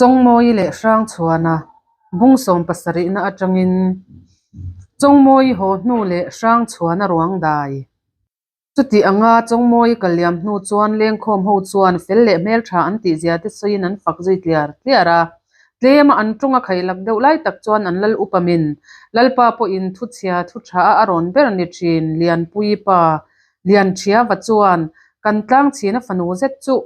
Chawngmawi leh Hrangchhuana bung sawmpasarihna atangin Chawngmawi haw hnu leh Hrangchhuana ruang dai. Chuti anga Chawngmawi kal liam hnu chuan lengkhawm ho chuan fel leh hmeltha an tih zia te sawiin an fak zui tliar tliar a. Tlema an tawng a khaihlak deuh lai tak chuan an lal upa min Lalpa pawhin thu chhia thu tha a a rawn ber ni thin Lianpuii pa Lianṭhiava chuan kan tlang chhin a fanu zet chuh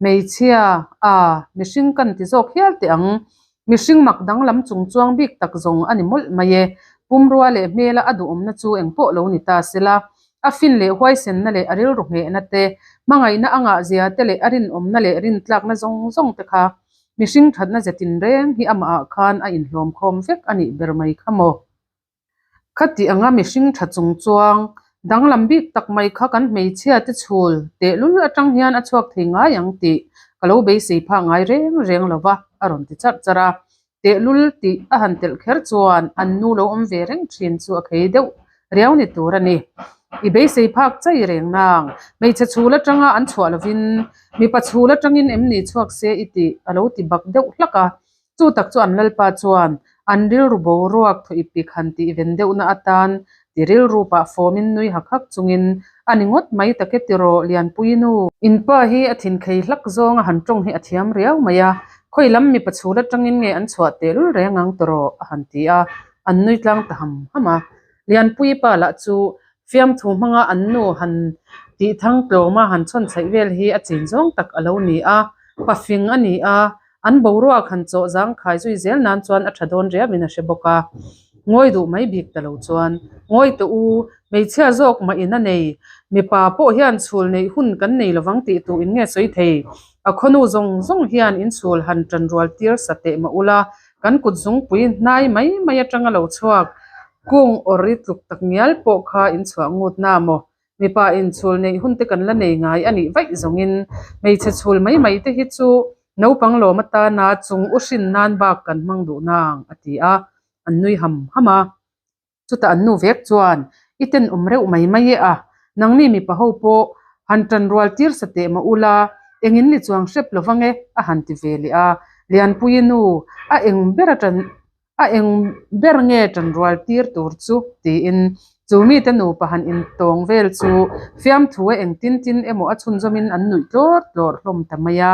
Hmeichhia, a, mihring kan ti zawk hial teh ang. Mihring mak danglam chung chuang bik tak zawng a ni mawlh mai e. Pumrua leh hmela a duhawmna chu engpawh lo ni ta sela. A fin leh huaisenna leh a rilru nghehna te, hmangaihna a ngahzia te leh a rinawmna leh rintlakna zawng zawng te kha mihring thatna ze tinreng hi amahah khan a inhlawmkhawm vek a nih ber mai kha maw? Khati anga mihring tha chung chuang danglam bik tak mai kha kan hmeichhia te chhul tehlul atang hian a chhuak thei ngai ang tih ka lo beisei phah ngai reng reng lo va, a rawn ti charh charh a. Tehlul tih a han telh kher chuan an nu lo awm ve reng thin chu a khei deuh riau ni tur a ni. I beisei phak chai reng nang, hmeichhe chhul atanga an chhuah lovin mipa chhul atangin em ni chhuak se i tih a lo ti bak deuh hlak a. Chu tak chu an Lalpa chuan an rilru boruak thaw ipik han tih ven deuhna atan ti rilru pah fawmin nui hak hak chungin a ni ngawt mai tak e tiraw Lianpui nu. In pa hi a thin khei hlak zawnga han tawng hi a thiam riau mai a, khawi lam mipa chhul atangin nge an chhuah tehlul reng ang tiraw a han ti a, an nui tlang ta ham ham a. Lianpui pa lah chu fiamthu hmanga an nu han tih thang tlawma han chhawn chhaih vel hi a chin zawng tak a lo ni a, pafing a ni a, An boruak han chawh zangkhai zui zel nan chuan a tha dawn riauin a hre bawk a. Ngawi duh mai bik ta lo chuan, Ngawi teh u, hmeichhia zawk mah in a nei, mipa pawh hian chhul neih hun kan nei lovang tih tu in nge sawi thei? A khawnu zawng zawng hian in chhul han tan rual tir sa teh mah ula, kan kut zungpui hnai mai mai atanga lo chhuak kung awr i tluk tak ngial pawh kha in chhuah ngut na maw? Mipa in chhul neih hun te kan la nei ngai a nih vaih zawngin hmeichhe chhul mai mai te hi chu naupang lawm atana chung u hrin nan bak kan hmang duh nang a ti a, an nui ham ham a. Chutah an nu vek chuan i tenawm reuh mai mai e a, nangni mipa ho pawh han tan rual tir sa teh mah ula engin ni chuang hrep lo vang e a han ti ve leh a, Lianpuii nu a eng ber a tan A eng ber nge ṭanrual tir tur chu? tiin chu mite nupa han intawng vel chu fiamthu a eng tin tin emaw a chhunzawmin an nuih tlawr tlawr hlawm ta mai a.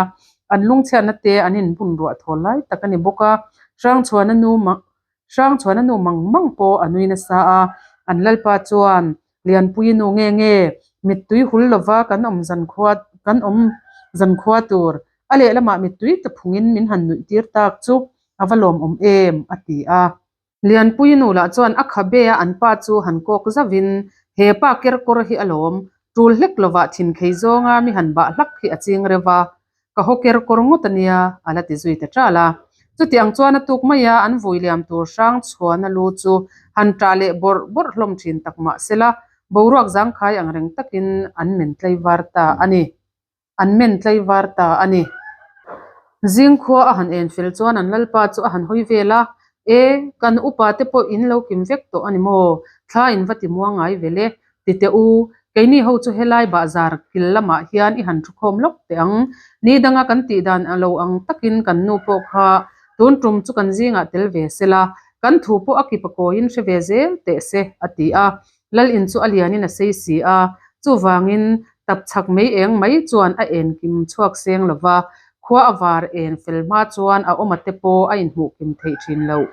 An lungchhiatna te an inbun ruah thaw lai tak a ni bawk a, Hrangchhuana nu Hrangchhuana nu mang mang pawh a nui nasa a, an lalpa chuan Lianpui nu nge nge mittui hul lova kan awm zankhua kan awm zankhua tur a lehlamah mittui ta phungin min han nuih tir tak chu A va lawmawm em? a ti a. Lianpui nu lah chuan a khabe a an pa chu han kawk zauhin, He pa ker kawr hi a lawm, tul hlek lovah thin khei zawnga mi han bah hlak hi a ching reuh a, ka haw ker kawr ngawt a nia, a la ti zui ta ṭal a. Chutiang chuan a tuk mai a, an vui liam tur hrang chhuana lu chu han ṭah leh bawrh bawrh hlawm ṭhin tak mah sela, boruak zangkhai ang reng takin an men tlaivar ta a ni. An men tlaivar ta a ni. Zingkhua a han en fel chuan an lalpa chu a han hawi vel a, E, kan upa te pawh in lo kim vek tawh a ni maw? Thla in va ti muang ngai vel e. Ti teh u, keini ho chu helai bahzar kil lamah hian i han thu khawm lawk teh ang. Ni danga kan tih dan a lo ang takin kan nu pawh kha tun tum chu kan zingah tel ve sela, kan thu pawh a kip a kawiin hre ve zel teh se, a ti a. Lal in chu a lianin a sei si a, chuvangin tap chhak mei eng mai chuan a en kim chhuak seng lo va, khua a var en fel hma chuan a awma te pawh a inhmuh kim theih thin loh.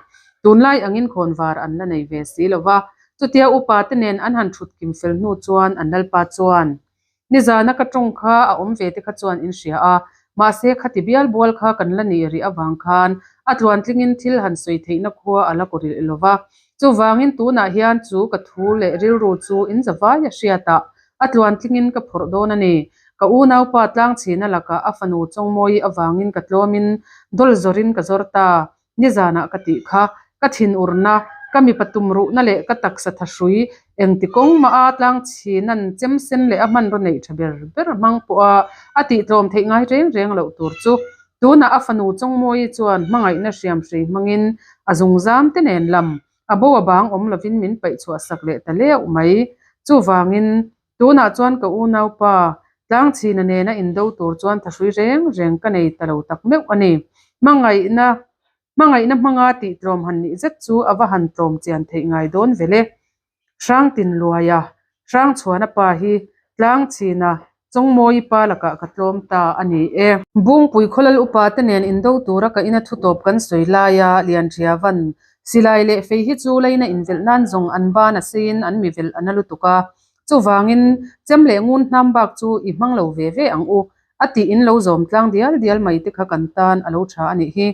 Tunlai angin khawnvar an la nei ve si lo va, chutia upa te nen an han thut kim fel hnu chuan an lalpa chuan, Nizana ka tawng kha a awm ve te kha chuan in hria a, mahse khati bial bual kha kan la nih rih avang khan a tluantlingin thil han sawi theihna khua a la kawrilh lo va. Chuvangin tunah hian chu ka thu leh rilru chu in zavai a hriatah a tluantlingin ka phawrh dawn a ni. Ka unaupa tlangchhina lakah a fanu Chawngmawi avangin ka tlawmin dawl zawrin ka zawr ta. Nizanah ka tih kha, ka thinurna, ka mipa tumruhna leh ka taksa thahrui engti kawng mah a tlangchhinan chem sen leh a hmanraw neih tha ber ber hmang pawha a tihtlawm theih ngai reng reng loh tur chu tunah a fanu Chawngmawii chuan hmangaihna hriamhrei hmangin a zungzam te nen lam a bo a bang awm lovin min paih chhuah sak leh ta leuh mai. Chuvangin Tunah chuan ka unaupa, Tlangchhina nena indo tur chuan thahrui reng reng ka nei ta lo tak meuh a ni. Hmangaihna hmangaihna hmanga tih tlawm han nih zet chu a va han tlawm chian theih ngai dawn ve le. Hrangtinluaia, Hrangchhuana pa hi Tlangchhina Chawngmawii pa lakah ka tlawm ta a ni e. Bungpui khawlal upa te nen indo tura ka ina thutawp kan sawi laia Lianṭhiavan silai leh fei hi chu leina invelh nan zawng an ban a seiin an mi velh a na lutuk a. Chuvangin chem leh ngun hnam bak chu i hmang lo ve ve ang u a tih in lo zawm tlang dial dial mai te kha kan tan a lo tha a nih hi.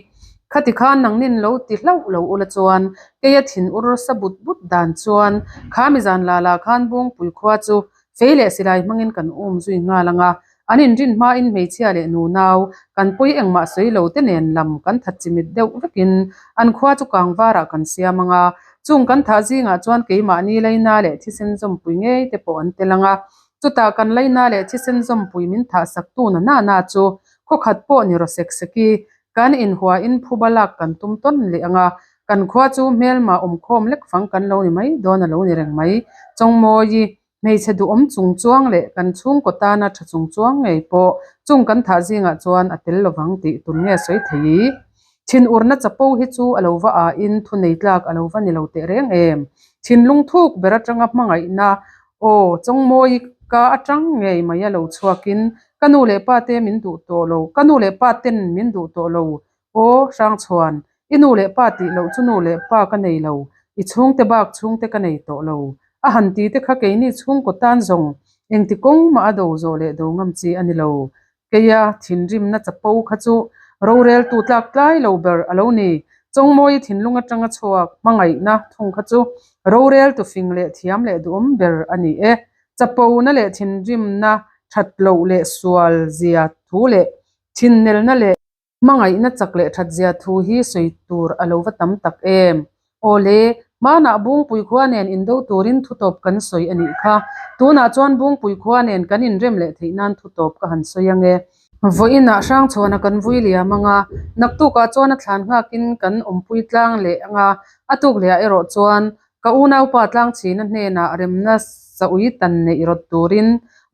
Khati khan nangnin lo ti hlauh lo ula chuan keia thin ur sa but but dan chuan kha mi zan la la khan Bungpui khua chu fei leh silai hmangin kan um zui nghal ang a, an inrin hmain hmeichhia leh nunau kan pawi engmah sawi lo te nen lam kan that chimit deuh vekin an khua chu kangvarah kan siam ang a, chung kan thah zingah chuan keimahni laina leh thisen zawmpui ngei te pawh an tel ang a. Chutah kan laina leh thisen zawmpui min thah sak tu na na na chu khawkhat pawh ni rawh sek sek i, kan inhuain phuba lak kan tum tawn leh ang a, kan khua chu hmelma awmkhawm lek fang kan lo ni mai dawn a lo ni reng mai. Chawngmawi, hmeichhe duhawm chung chuang leh kan chhungkaw tana tha chung chuang ngei pawh chung kan thah zingah chuan a tel lovang tih tun nge sawi thei i? Thinurna chapo hi chu a lo va ahin thunei tlak a lo va ni lo teh reng em? Thinlung thuk ber atanga hmangaihna aw Chawngmawi ka atang ngei mai a lo chhuakin ka nu leh pa te min duh tawh lo, ka nu leh pa ten min duh tawh lo aw Hrangchhuan, i nu leh pa tih loh chu nu leh pa ka nei lo, i chhungte bak chhungte ka nei tawh lo. A han ti te kha keini chhungkaw tan zawng engti kawng mah a do zawh leh do ngam chi a ni lo. Keia thinrimna chapo kha chu roreltu tlak tlai lo ber a lo ni. Chawngmawi thinlung atanga chhuak hmangaihna thung kha chu roreltu fing leh thiam leh duhawm ber a ni e. Chapona leh thinrimna that loh leh sual zia thu leh thinnelna leh Hmangaihna chak leh that zia thu hi sawi tur a lo va tam tak em? Aw le, hmanah Bungpui khua nen indo turin thutawp kan sawi a nih kha. Tunah chuan Bungpui khua nen kan inrem leh theih nan thutawp ka han sawi ang e. Vawiinah Hrangchhuana kan vui liam ang a, naktukah chuan a thlan nghakin kan awmpui tlang leh ang a, a tuk lehah erawh chuan ka unaupa Tlangchhina hnenah remna saui tan neih rawt turin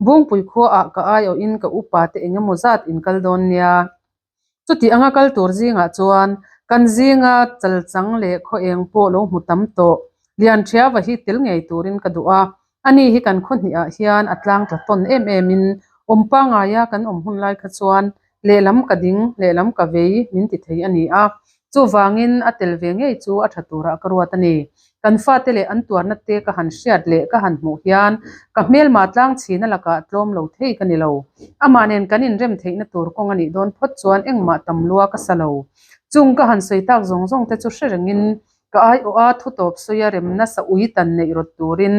Bungpui khuaah ka aiawhin ka upa te engemaw zat in kal dawn nia. Chuti anga kal tur zingah chuan kan zinga chalchang leh khaw eng pawh lo hmu tam tawh. Lianthiava hi tel ngei turin ka duh a, ani hi kan khaw hnihah hian a tlang tla tawn em emin awm pangaia kan awm hun lai kha chuan lehlam ka ding, lehlam ka vei min ti thei a ni a. Chuvangin a tel ve ngei chu a tha turah ka ruat a ni. Kan fate leh an tuarna te ka han hriat leh ka han hmuh hian ka hmelma tlang chhina lakah tlawm lo thei ka ni lo. Amah nen kan inrem theihna tur kawng a nih dawn phawt chuan engmah tam lua ka sa lo. Chung ka han sawi tak zawng zawng te chu hre rengin ka aiawh a thutawp sawi a remna sa ui tan neih rawt turin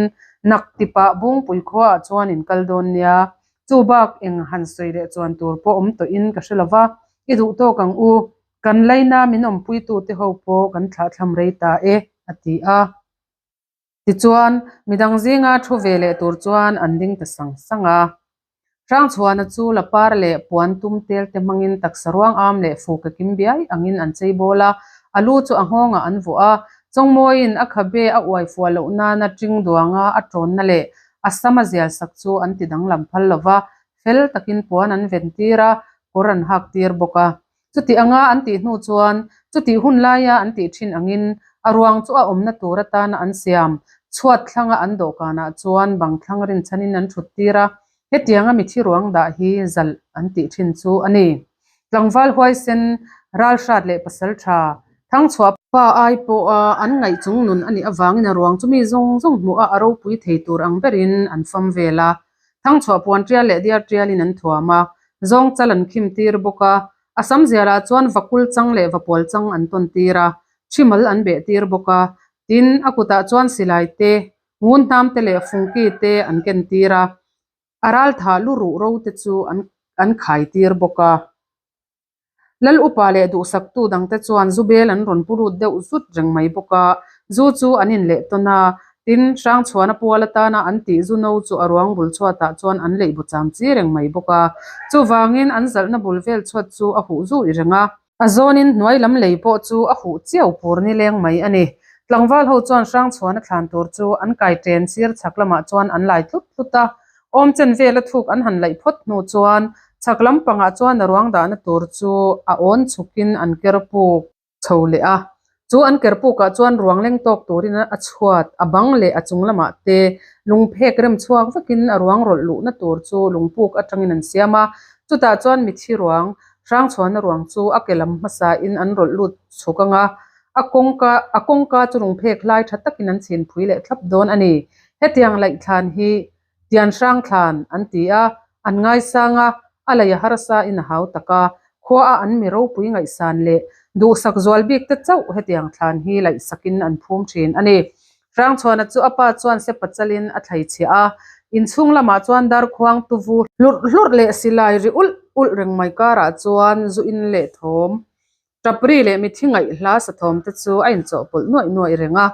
nak tipah Bungpui khuaah chuan in kal dawn nia. Chu bak eng han sawi leh chuan tur pawh awm tawhin ka hre lo va, i duh tawk ang u. Kan laina min awmpuitute ho pawh kan thlahthlam rei ta e, a ti a. Tichuan, midang zinga thu ve leh tur chuan an ding ta sang sang a. Hrangchhuana chu lapar leh puan tum tel te hmangin taksa ruang am leh fuke kim biai angin an chei bawl a, a lu chu a nghawngah an vuah a. Chawngmawiin a khabe a uai fuah loh nana ṭing duanga a ṭawnna leh a sam a zial sak chu an ti danglam phal lo va, fel takin puan an ven tir a, kawr an hak tir bawk a. Chuti anga an tih hnu chuan chutih hun laia an tih thin angin a ruang chu a awmna tur atana an siam chhuat thlanga an dawhkanah chuan bang thlang rinchhanin an thut tir a, hetianga mithi ruang dah hi zalh an tih thin chu a ni. Tlangval huaisen, ralhrat leh pasal tha, thangchhuah pa ai pawha an ngaih chung nun a nih avangin a ruang chu mi zawng zawng hmuh a a ropui thei tur ang berin an fam vel a. Thangchhuah puan tial leh diar tialin an thuam a, zawng chal an khim tir bawk a, a sam zialah chuan vakul chang leh vapual chang an tawn tir a, thimal an beh tir bawk a, tin, a kutah chuan silai te, ngun hnam te leh fungki te an ken tir a, a ral thah lu ruh ro te chu an an khai tir bawk a. Lal upa leh duhsaktu dangte chuan zu bel an rawn pu lut deuh zut reng mai bawk a, zu chu an inleh tawn a, tin, Hrangchhuana pual atana an tih zu no chu a ruang bul chhuatah chuan an leih bu cham chi reng mai bawk a, chuvangin an zalhna bul vel chhuat chu a huh zui reng a. A zawnin hnuai lam lei pawh chu a huh chiau pur ni leng mai a ni. Tlangval ho chuan Hrangchhuana thlan tur chu an kai ṭen sir chhak lamah chuan an lai tlut tlut a, awmchen vela thuk an han laih phawt hnu chuan. Chhak lampangah chuan a ruang dahna tur chu a awn chhukin an ker puk chho leh a. Chu an ker pukah chuan ruang leng tawk turin a chhuat, a bang leh a chung lamah te lungphek rem chhuak vekin a ruang rawlh luhna tur chu lungpuk atangin an siam a. Chutah chuan mithi ruang, hrangchhuana ruang chu a ke lam hmasain an rawlh lut chhuk ang a, a kawngka a kawngka chu lungphek hlai tha takin an chhinphui leh thlap dawn a ni. Hetiang laihthlan hi Tian hrang thlan an ti a, an ngaisang a, a lei a harsa in a hau tak a, khua a an mi ropui ngaihsan leh duhsak zual bik te chauh hetiang thlan hi laihsak in an phum thin a ni. Hrangchhuana chu a pa chuan sepa chal in a thlai chhiah a, inchhung lamah chuan darkhuang tuvu hlurh hlurh leh silai ri ulh ulh reng mai karah chuan zu in leh thawm Tapri leh mithi ngaihhla sathawm te chu a inchawhpawlh nuaih nuaih reng a,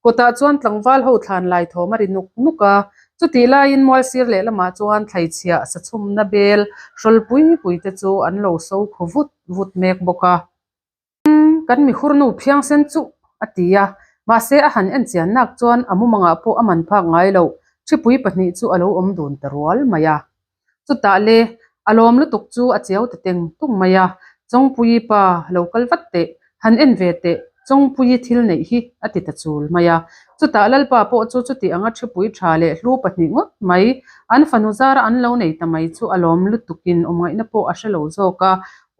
kawtah chuan tlangval ho thlan lai thawm a ri nuk nuk a, chutih laiin mual sir lehlamah chuan thlaichhiah sachhumna bel hrawl pui pui te chu an lo so khu vut vut mek bawk a. Kan mihurnu phiangsen chuh a ti a, mahse a han enchian nak chuan a mumangah pawh a man phak ngai loh, thipui pahnih chu a lo awm dun ta rual mai a. Chutah le, a lawm lutuk chu a chiau ta teng tung mai a, Chawngpuii pa lo kal vat teh, han en ve teh, Chawngpuii thil neih hi a ti ta chul mai a. Chutah Lalpa pawh chu chuti anga thipui tha leh hlu pahnih ngawt mai, an fanu zara an lo nei ta mai chu a lawm lutukin awmngaihna pawh a hre lo zawk a,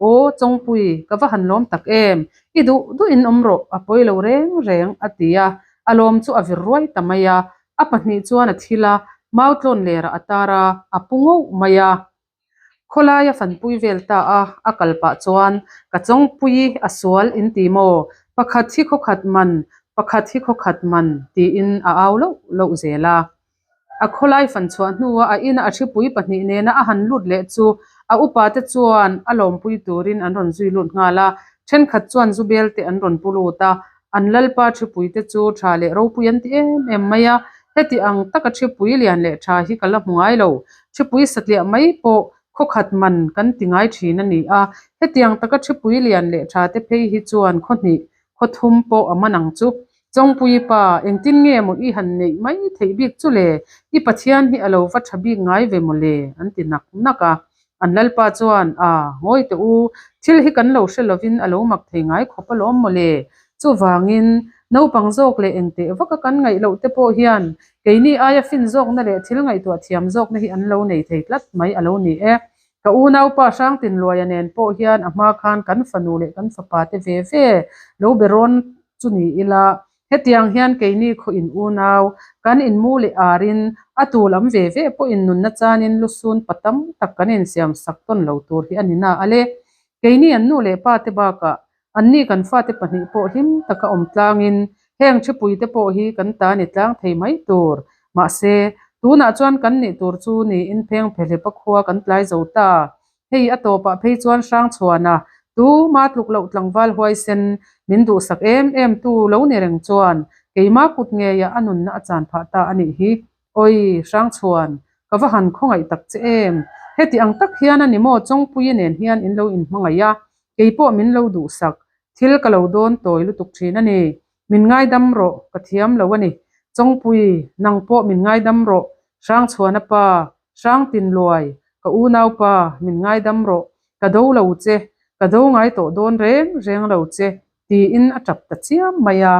Aw Chawngpui, ka va han lawm tak em, i duh duhin awm rawh, a pawi lo reng reng, a ti a, a lawm chu a vir ruai ta mai a. A pahnih chuan a thil a, mau tlawn lerah a tar a, a pu ngauh mai a. Khawlai a fanpui vel ta a, a kal pah chuan, Ka chawngpui a sual in ti maw? Pakhat hi khawkhat man, pakhat hi khawkhat man, tiin a au loh loh zel a. A khawlai fan chhuah hnua a ina a hripui pahnih nena a han lut leh chu a upa te chuan a lawmpui turin an rawn zui lut nghal a, thenkhat chuan zu bel te an rawn pu lut a, An Lalpa thipui te chu tha leh ropui an ti em em mai a, heti ang taka thipui lian leh tha hi ka la hmu ngai lo. Thipui satliah mai pawh khawkhat man kan ti ngai thin a ni a, hetiang taka thipui lian leh tha te phei hi chuan khaw hnih, khaw thum pawh a man ang chu. Chawngpui pa, engtin nge maw i han neih mai theih bik chu le? I Pathian hi a lo va tha bik ngai ve maw le? an ti nak nak a. An Lalpa chuan, A, ngawi teh u, thil hi kan lo hre lovin a lo mak thei ngai khawp alawm maw le? Chuvangin, naupang zawk leh engteh vaka kan ngaih loh te pawh hian keini aia fin zawkna leh thil ngaihtuah thiam zawkna hi an lo nei thei tlat mai a lo ni e. Ka unaupa Hrangtinluaia nen pawh hian a hma khan kan fanu leh kan fapa te ve ve lo be rawn chu ni ila, Hetiang hian keini khaw in unau, kan inmu leh arin, a tu lam ve ve pawhin nunna chanin lusun pa tam tak kan insiam sak tawn lo tur hi a ni na a le. Keini an nu leh pa te bakah anni kan fate pahnih pawh hlim taka awm tlangin heng thipui te pawh hi kan ta ni tlang thei mai tur. Mahse, tunah chuan kan nih tur chu niin pheng phelhepa khua kan tlai zo ta. Hei a tawpah phei chuan Hrangchhuana tuma tluk loh tlangval huaisen min duhsak em em tu lo ni reng chuan keima kut ngeiah a nunna a chan phah ta a nih hi. Awi Hrangchhuan, ka va han khawngaih tak che em? Heti ang tak hian a ni maw Chawngpuii nen hian in lo inhmangaih a, keipawh min lo duhsak, thil ka lo dawn tawi lutuk thin a ni. Min ngaidam rawh, ka thiam lo a ni. Chawngpui, nang pawh min ngaidam rawh, Hrangchhuana pa, Hrangtinluai, ka unaupa, min ngaidam rawh, ka do lo che, ka do ngai tawh dawn reng reng lo che, tiin a tap ta chiam mai a.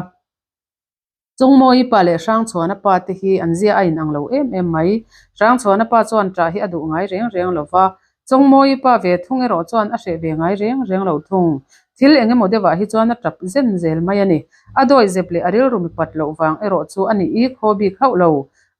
Chawngmawi pa leh Hrangchhuana pa te hi an zia a inang lo em em mai. Hrangchhuana pa chuan ṭah hi a duh ngai reng reng lo va, Chawngmawi pa ve thung erawh chuan a hreh ve ngai reng reng lo thung. Thil eng emaw deuhah hi chuan a tap zen zel mai a ni. A dawi zep leh a rilru mi pat loh vang erawh chu a ni i khaw bik hauh lo.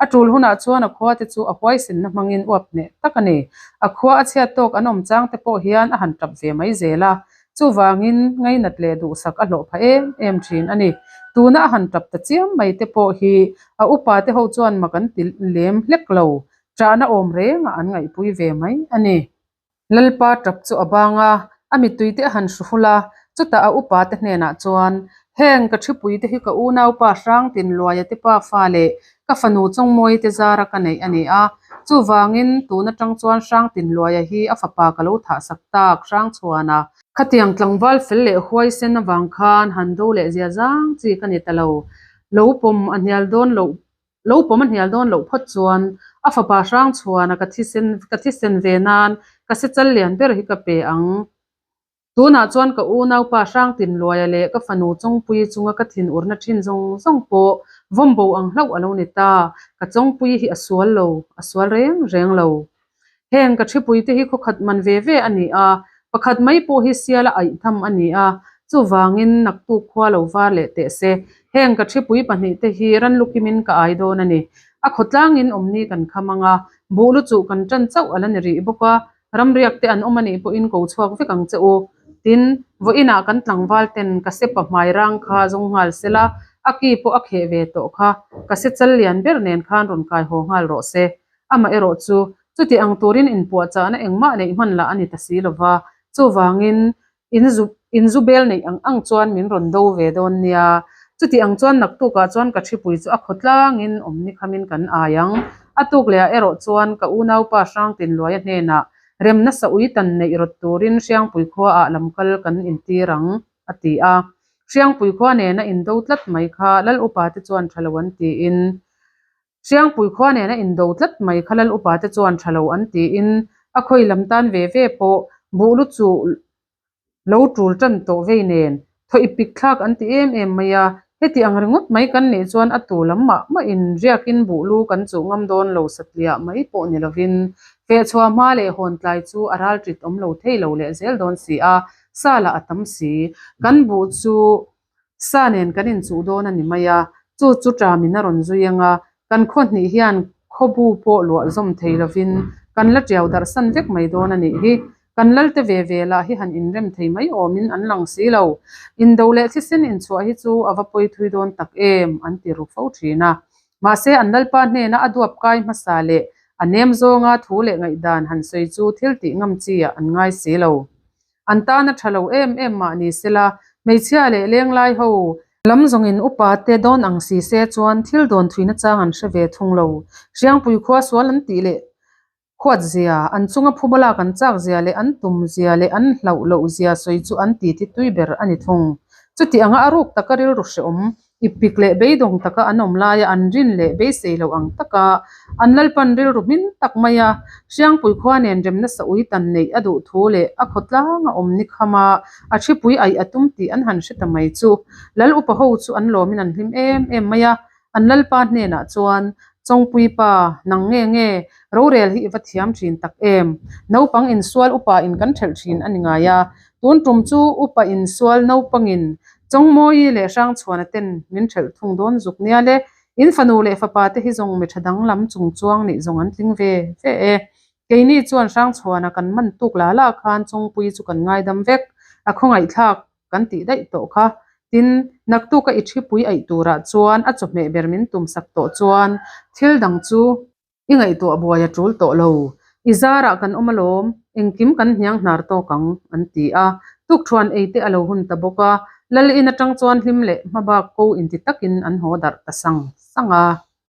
A tul hunah chuan a khua te chu a huaisenna hmangin uap hneh tak a ni. A khua a chhiat tawk an awm chang te pawh hian a han tap ve mai zel a. Chuvangin ngainat leh duhsak a hlawh phah em em thin a ni. Tuna a han tap ta chiam mai te pawh hi a upa te ho chuan mak an ti lem hlek lo. Ṭahna awm rengah an ngaihpui ve mai a ni. Lalpa ṭap chu a bang a, a mittui te a han hru hul a, chutah a upa te hnenah chuan, Heng ka ṭhipui te hi ka unaupa Hrangtinluaia te pa fa leh ka fanu Chawngmawii te zara ka neih a ni a, chuvangin tun aṭang chuan Hrangtinluaia hi a fapa ka lo thahsak tak Hrangchhuana. Khatiang tlangval fel leh huaisen avang khan han do leh zia zang chi ka ni ta lo, lo pawm a hnial dawn loh Lo pawm a hnial dawn loh phawt chuan A fapa Hrangchhuana ka thisen ka thisen ve nan ka sechal lian ber hi ka pe ang. Tunah chuan ka unaupa Hrangtinluaia leh ka fanu Chawngpuii chunga ka thinurna thin zawng zawng pawh vawmbo ang hlauh a lo ni ta. Ka Chawngpuii hi a sual lo, a sual reng reng lo. Heng ka ṭhipuite hi khawkhat man ve ve a ni a, pakhat mai pawh hi siala aih tham a ni a, chuvangin naktuk khua lo var leh teh se. Heng ka ṭhipui pahnihte hi ranlukimin ka ai dawn a ni. A khawtlangin awmni kan kham ang a, buh lu chuh kan ṭan chauh a la ni rih bawk a, ramriak te an awm a nih pawhin ko chhuak vek ang che u. Tin, vawiinah kan tlangval ten ka sepa hmai rang kha zawng nghal sela, a ki pawh a kheh ve tawh kha, ka se chal lian ber nen khan rawn kai haw nghal rawh se. Amaherawh chu, chuti ang turin inpuahchahna engmah neih hman lah a ni ta si lova, chuvangin inzu inzu bel neih ang ang chuan min rawn do ve dawn nia. Chuti ang chuan naktukah chuan ka ṭhipui chu a khawtlangin awm ni khamin kan ai ang. A tuk lehah erawh chuan ka unaupa Hrangtinluaia hnenah remna sa ui tan neih rawt turin Hriangpui khuaah lamkal kan intir ang, a ti a. Hriangpui khua nena indo tlat mai kha Lal upate chuan ṭha lo an tiin, Hriangpui khua nena indo tlat mai kha lal upa te chuan tha lo an tiin a khawi lam tan ve ve pawh buh lu chu lo tul tan tawh vei nen thaw i pik thlak an ti em em mai a, heti ang ringawt mai kan nih chuan a tu lam mah mah in riakin buh lu kan chuh ngam dawn lo satliah mai pawh ni lovin fehchhuah hma leh hawn tlai chu a ral ṭit awm lo thei lo leh zel dawn si a, sa lah a tam si. Kan buh chu Sa nen kan inchuh dawn a ni mai a, chu chu ṭamin a rawn zui ang a, kan khaw hnih hian khawbu pawh luah zawm thei lovin kan la ṭiau darh san vek mai dawn a nih hi. Kan lalte ve ve lah hi han inrem thei mai awmin an lang si lo. Indo leh thisen inchhuah hi chu a va pawi thui dawn tak em, an ti ru fo ṭhin a. Mahse, an lalpa hnena a duap kai hmasa leh a nem zawnga thu leh ngaihdan han sawi chu thil tih ngam chi-ah an ngai si lo. An tan a tha lo em em mah ni sela, hmeichhia leh lenglai ho lam zawngin upa te dawn ang si se chuan thil dawn thuina chang an hre ve thung lo. Hriangpui khua sual an tih leh khuat zia, an chunga phuba lak an chak zia leh an tum zia leh an hlauh loh zia sawi chu an titi tui ber a ni thung. Chuti anga a ruk taka rilru hreawm Ippik leh beidawng taka an awm laia an rin leh beisei loh ang taka an Lalpan rilru hmin tak maia Hriangpui khua nen remna sa ui tan neih a duh thu leh a khawtlang a awm ni khama a ṭhipui aih a tum tih an han hre ta mai chu Lal upa ho chu an lawmin an hlim em em mai a, an Lalpa hnenah chuan Chawngpui pa, nang nge nge, rorel hi i va thiam ṭhin tak em? Naupang insual upa in kan ṭhelh ṭhin a ni ngai a, Tun tum chu upa insual naupangin Chawngmawi leh Hrangchhuana ten min ṭhelh thung dawn zuk nia le. In fanu leh fapa te hi zawng mi ṭha danglam chung chuang nih zawng an tling ve ve e. Keini chuan Hrangchhuana kan man tuk la la khan Chawngpuii chu kan ngaidam vek, a khawngaihthlak kan tih daih tawh kha. Tin, naktuka i ṭhipui aih turah chuan a chawhmeh ber min tumsak tawh chuan thil dang chu I ngaihtuah buai a tul tawh lo. I zarah kan awm alawm, engkim kan hniang hnar tawk ang, an ti a. Tukthuan ei te a lo hun ta bawk a, Lal in atang chuan hlim leh hmabak ko inti takin an haw darh ta sang sang a.